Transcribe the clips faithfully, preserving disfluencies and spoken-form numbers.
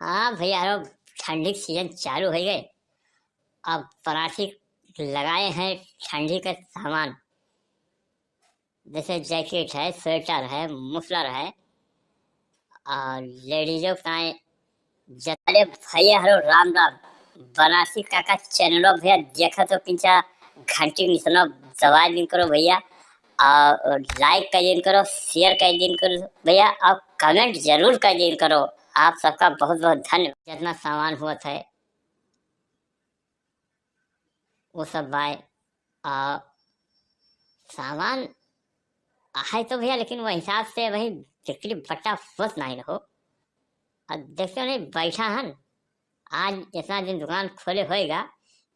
हाँ भैया, अब ठंडी के सीजन चालू होइ गए। अब बनारसी लगाए हैं ठंडी के सामान, जैसे जैकेट है, स्वेटर है, मफलर है, और लेडीजों का है। जतने भैया हरो, राम राम। बनारसी काका चैनलो भैया देखत हो, किंचा घंटी निसनो दबा दिन करो भैया, और लाइक कर दिन करो, शेयर कर दिन करो भैया, और कमेंट जरूर कर दिन करो। आप सबका बहुत बहुत धन्यवाद। जितना सामान हुआ था वो सब बाय, आ, सामान आहे तो भैया, लेकिन वो हिसाब से वही बिक्री बट्टा होत नहीं रहो। अब देखते नहीं बैठा हन, आज इतना दिन दुकान खोले होएगा,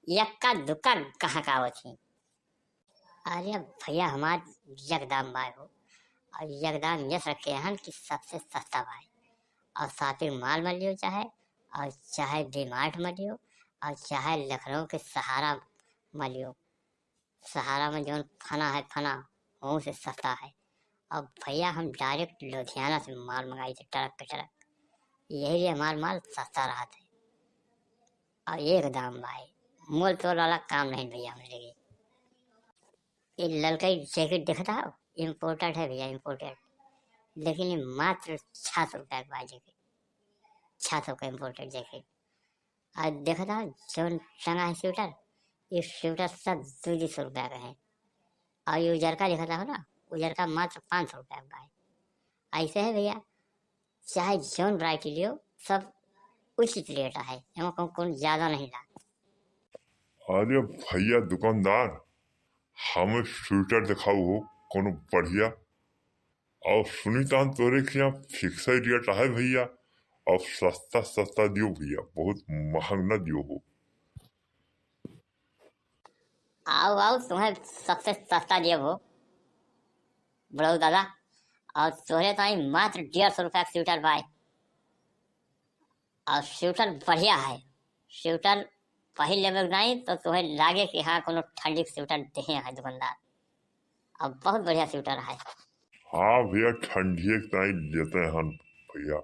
यक्का दुक्का ग्राहक आवत ही। अरे भैया, हमार एकदम बाय हो, और एकदम यस रखे हन कि सबसे सस्ता बाय, और शॉपिंग मॉल में लियो चाहे, और चाहे वी मार्ट में लियो, और चाहे लखनऊ के सहारा में लियो। सहारा में जौन फना है फना, वहू से सस्ता है। अब भैया, हम डायरेक्ट लुधियाना से माल मंगाई थे, ट्रक के ट्रक, यही लिए हमार माल सस्ता रहत है। और एक दाम भाई, मोल तोल वाला काम नहीं भैया हमरे लगे। ये ललकई जैकेट देखता हो, इम्पोर्टेड है भैया, इम्पोर्टेड, लेकिन ये मात्र छः सौ रुपया के बा जैकेट, छः सौ का इम्पोर्टेड जैकेट। और देखता हो जौन टंगा है स्वेटर, ये स्वेटर सब दो दो सौ रुपया का है। और ये उजरका देखता हो ना, उजरका मात्र पाँच सौ रुपया का बा। ऐसे है भैया, चाहे जौन वैरायटी लियो, सब उचित रेट है, एमा कौन, कौन ज्यादा नहीं ला। अरे भैया दुकानदार, हमें स्वेटर दिखाओ हो कोनो बढ़िया। और सुनी तान तोरे के यहाँ फिक्स रेट है भैया, और सस्ता सस्ता दियो भैया, बहुत महंग ना दियो हो। आओ, आओ, तुम्हें सबसे सस्ता देब हो, बुढ़ऊ दादा। और तोहरे ताई मात्र डेढ़ सौ रुपया के स्वेटर बाय। और स्वेटर बढ़िया है, स्वेटर पहिर लेबे के नाई तो तुम्हें लागे कि हाँ, कोनो ठंडी के स्वेटर देहे है दुकानदार। और बहुत बढ़िया स्वेटर है। हाँ भैया, ठंडिये के ताई लेते हैं भैया,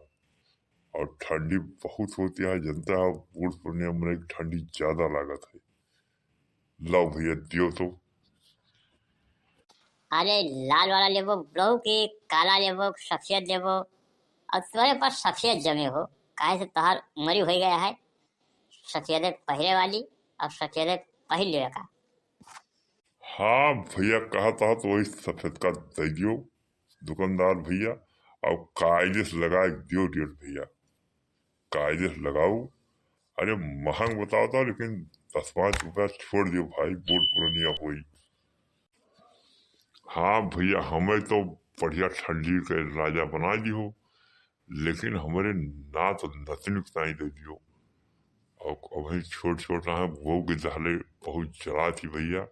और ठंडी बहुत होती है, जनता है, बूढ़ पुरानिया मने के ठंडी ज्यादा लागत है। लाओ भैया, दियो तो। अरे, लाल वाला लेबो बुढ़ऊ कि काला लेबो, सफेद लेबो? अब तोरे पास सफेद जमे हो, काहे से तोहार उमरी हो गया है सफेदे पहिरे वाली, अब सफेदे पहिर लेवे का। हाँ भैया, कहत हो तो वही सफेद का दे दियो दुकानदार भैया, और कायदे से लगा के दियो रेट भैया, कायदे से लगाओ। अरे महंग बताओ तो, लेकिन दस पाँच रुपया छोड़ दियो भाई, बूढ़ पुरानिया होई। हाँ भैया, हमें तो बढ़िया ठंडी के राजा बना दियो, लेकिन हमरे नात नतिन के ताई दे दियो। और अभी छोट छोट हैं, वो के दहले बहुत जला थी भैया,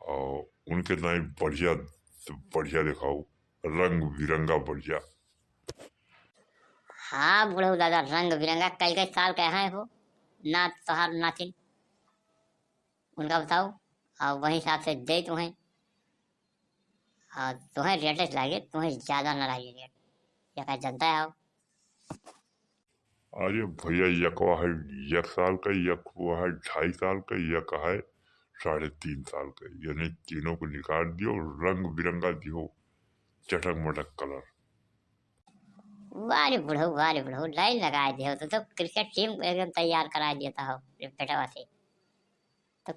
और उनके ताई बढ़िया से बढ़िया दिखाओ, रंग बिरंगा बढ़िया। हाँ बुढ़ऊ दादा, रंग बिरंगा कई कई साल के हैं हो, नात तोहार नातिन, उनका बताओ, और वही हिसाब से दे तुम्हें। हाँ, तुम्हें रेट लागे, तुम्हें ज्यादा ना लागे रेट, या का जनता है हो। अरे भैया, यकवा है एक साल का, यकवा है ढाई साल का, यक है साढ़े तीन साल का, यानी तीनों को निकाल दियो, रंग बिरंगा दियो, चटक मटक कलर। वाह रे बुढ़ऊ, वाह रे बुढ़ऊ, लाइन लगाए दियो, तो, तो क्रिकेट टीम एकदम तैयार करा देता हो रे बेटवा से। तो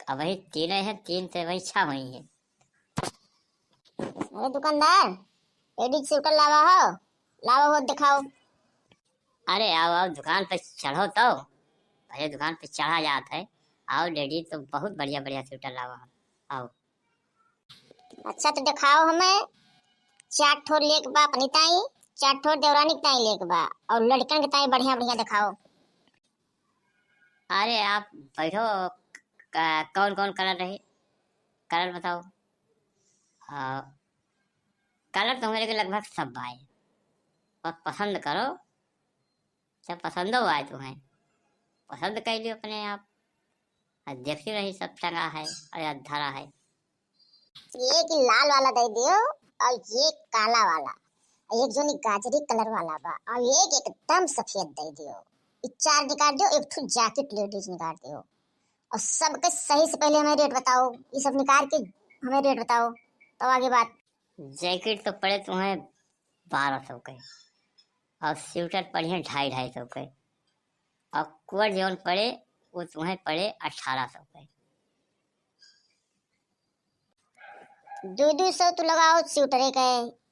अब वही तीन है, तीन से वही छह हुई है। अरे दुकानदार, लेडीज स्वेटर लावा हो, लावा हो दिखाओ। अरे आओ, आओ, दुकान पे चढ़ो तो। अरे दुकान पे चढ़ा जात है। आओ लेडीज, तो बहुत बढ़िया बढ़िया स्वेटर लावा हो। आओ। अच्छा तो दिखाओ हमें, चार ठो लेके बा अपनी ताई, चार ठो देवरानी के ताई लेके बा, और लड़कन के ताई बढ़िया बढ़िया दिखाओ। अरे आप बैठो, क-, कौन कौन कलर रही, कलर बताओ। हाँ, कलर तो मेरे के लगभग सब आए, बस पसंद करो, जब पसंद हो आए तुम्हें, पसंद कर लियो अपने आप। आ देखती रही सब टंगा है और याद धरा है। ये कि लाल वाला दे दियो और ये काला वाला। एक जोनी गाजरी colour वाला बा, और एक एकदम सफेद दे दियो। ई चार निकाल दियो, एक ठो jacket ladies निकाल दियो। और सबके सही से पहले हमें rate बताओ, ये सब निकाल के हमें rate बताओ, तो आगे बात। Jacket तो पड़े तुम्हें बारह सौ के, और sweater पड़े हैं ढाई ढाई सौ के, और coat जौन पड़े वो तुम्हें पड़े अठारह सौ के। दो दो सौ तू लगाओ sweater के,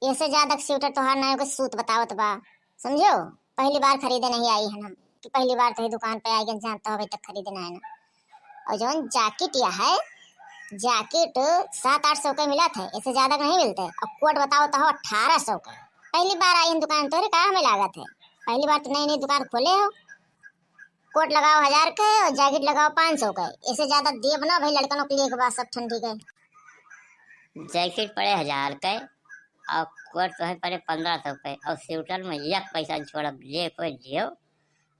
ऐसे ज्यादा sweater तोहार नाम के सूत बतावत बा, समझो? पहली बार खरीदे नहीं आई है हम, कि पहली बार तो ये दुकान पे आई, जानता हो, अभी तक खरीदे ना है ना। और जौन jacket या है, jacket सात आठ सौ के मिलत है, ऐसे ज्यादा के नहीं मिलते। और coat बताओ तो हो अठारह सौ के। पहली बार आई है दुकान, तोरे का हमें लागत है, पहली बार तो नई नई दुकान खोले हो। Coat लगाओ हजार के और jacket लगाओ पाँच सौ के, ऐसे ज्यादा देब ना भाई, लड़कनों के लिए एक बार सब ठंडी के। Jacket पड़े हजार के और coat तोहे पड़े पन्द्रह सौ के, और sweater में एक पैसा छोड़ब, ले कोई लियो,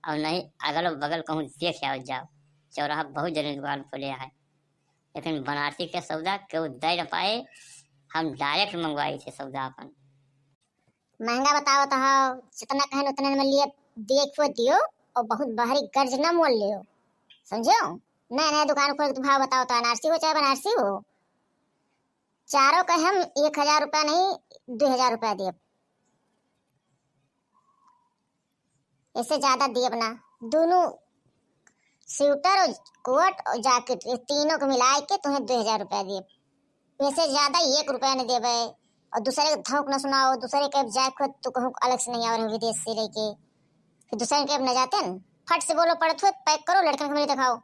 और नहीं अगल बगल कहूँ देख आओ जाओ, चौराहा बहुत जने दुकान खोले है, लेकिन बनारसी के सौदा केहू दे न पाए, हम direct मंगवाई थे सौदा अपन। महंगा बतावत हो, जितना कहन उतने में लिए, देखो दियो, और बहुत बहरी गर्ज ना मोल लियो, समझो? नया नया दुकान खोल के भाव बताओ तो अनारसी हो चाहे बनारसी हो, चारों के हम एक हजार रुपया नहीं, दो हजार रुपया देब, इससे ज्यादा देब ना। दोनों sweater और coat और jacket, ये तीनों को मिला के तुम्हें दो हजार रुपया देब, वैसे ज्यादा एक रुपया नहीं देबे। और दूसरे के धोख न सुनाओ, दूसरे के जाए खुद तू कहूँ अलग से नहीं आवे विदेश से लेके, फिर दूसरे के न जाते न, फट से बोलो, पड़त हुए pack करो, लड़कन के मेरे दिखाओ।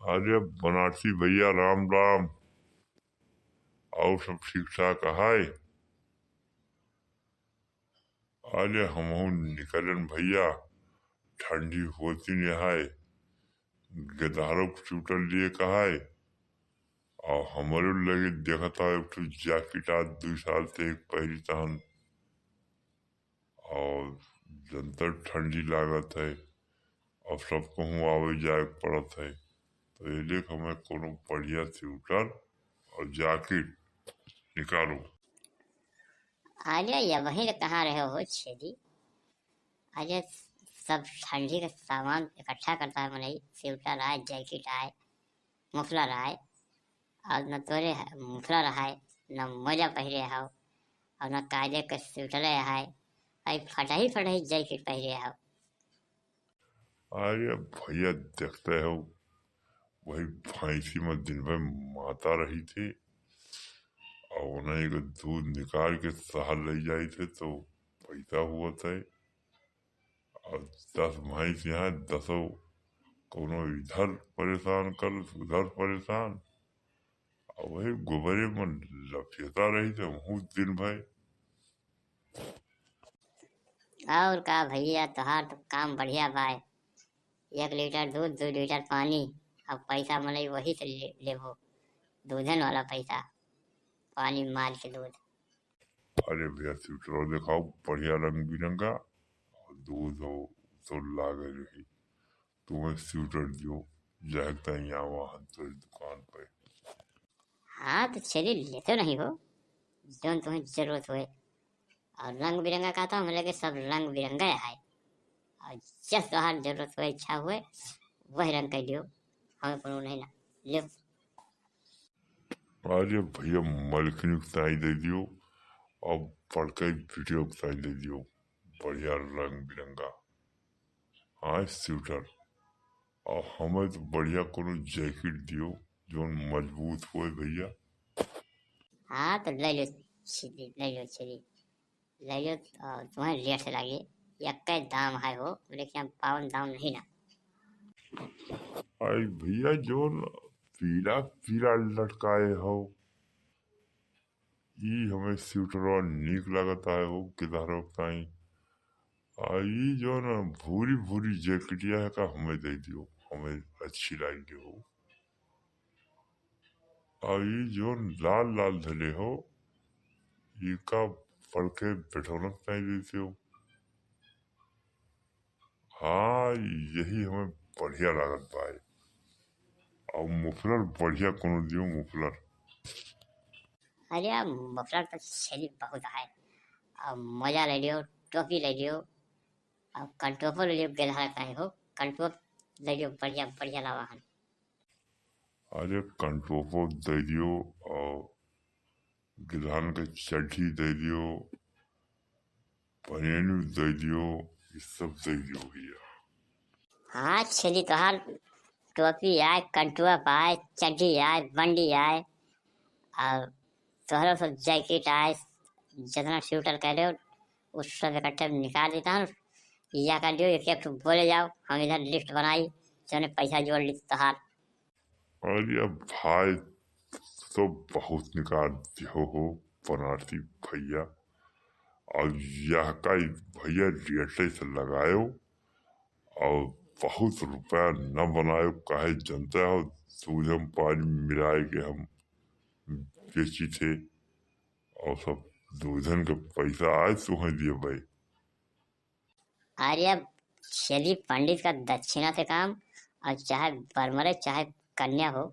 अरे बनारसी भैया राम राम, और सब ठीक ठाक है? अरे हमहू निकलन भैया, ठंडी होती न है, गेदहरो के sweater लिए का है, और हमरे लगे देखत है एक ठो jacket आज दू साल से एक पहिरी तहन, और जंतर ठंडी लागत है, अब सब कहूँ आवे जाए के पड़त है, तो ये लेख हमें कोनो बढ़िया sweater और jacket निकालो। अरे, ये वहीं कहाँ रहे हो छेदी? अरे, सब ठंडी का सामान इकट्ठा करता है मनई, sweater आए, jacket आए, muffler आए, और न तोरे ह-, muffler है, न मोजा पहिरे हो, और न कायदे के sweater है, आई फटही फटही jacket पहिरे हो। अरे भैया, देखते हो, वही भैंसी में दिन भर माता रही थी, और उन्हें एक दूध निकाल के शहर ले जाई थे, तो पैसा हुआ था। और दस भैंस यहाँ, दसों कोनो इधर परेशान कर, उधर परेशान, और वही गोबरे में लपेटा रही थे वहू दिन भर। और का भैया, तोहार तो काम बढ़िया बा। एक लीटर दूध, दो लीटर पानी, अब पैसा मनई वही से ले, लेबो, दूधन वाला पैसा, पानी मार के दूध। अरे भैया, sweater दिखाओ, बढ़िया रंग बिरंगा, और दूध हो तो लागे रही। तुम्हें sweater दियो, जाए ताई आवा हम तोरी दुकान पे। हाँ, तो चलिए, लेते नहीं हो, जौन तुम्हें जरूरत होए। और रंग बिरंगा का तो हम लगे सब रंग बिरंगा है। और जस तोहार जरूरत होए, इच्छा होए, वही रंग कह दियो, हमें कोनो नहीं ना, लियो। अरे भैया, मलकिनी के ताई दे दियो, और बड़का बिटिया के ताई दे दियो, बढ़िया रंग बिरंगा। हाँ, sweater, और हमें तो बढ़िया कोनो jacket दियो, जौन मजबूत होए भैया। हाँ, तो ले लो छेदी, ले लो छेदी, ले लो, और तुम्हें rate से लागे, यक्के दाम है हो, लेकिन हम पावन दाम नहीं ना। आई भैया, जौन पीला पीला लटकाए हो, ई हमें sweaterवा नीक लागत है हो, केदारवा ताई। आ ई जौन भूरी भूरी जैकेटिया है का, हमें दे दियो, हमें अच्छी लागी हो। आ ई जौन लाल लाल धले हो, ई का बड़के बेठौनक ताई देते हो। हाँ, यही हमें बढ़िया लागत बा। और muffler बढ़िया कोनो दियो, muffler। अरे यार, muffler तो छेदी बहुत है, अब मोजा ले लियो, टोपी ले लियो, अब कंटोपो ले लियो, गेलहा का हो, कंटोप ले लियो, बढ़िया, बढ़िया लावा हन। अरे कंटोपो दे दियो, और गिलहन के चड्ढी दे दियो, पनेनू दे दियो, ये सब दे दियो भैया। हाँ छेदी, तोहार टोपी आए, कंटुआ आए, चड्ढी आए, बंडी आए, और तोहरो सब जैकेट आए, जितना स्वेटर कह रहे हो, उस सब इकट्ठे निकाल देता हूँ। या कर दियो, एक एक ठो बोले जाओ, हम इधर लिस्ट बनाई, जने पैसा जोड़ ली तोहार। अरे भाई, तो बहुत निकाल दियो हो बनारसी भैया। और यह का भैया रेटे से लगायो और बहुत रुपया न बनायो, काहे जनता हो, दूध हम पानी मिलाए के हम बेची थे और सब दूधन के पैसा आए तुहें दिए भाई। अरे अब छेदी पंडित का दक्षिणा से काम, और चाहे बर मरे चाहे कन्या हो,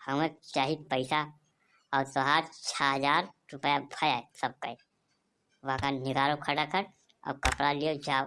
हमें चाही पैसा। और तोहार छह हजार रुपया भय है सबके। वहाँ का निकालो खटाखट और कपड़ा लियो जाओ।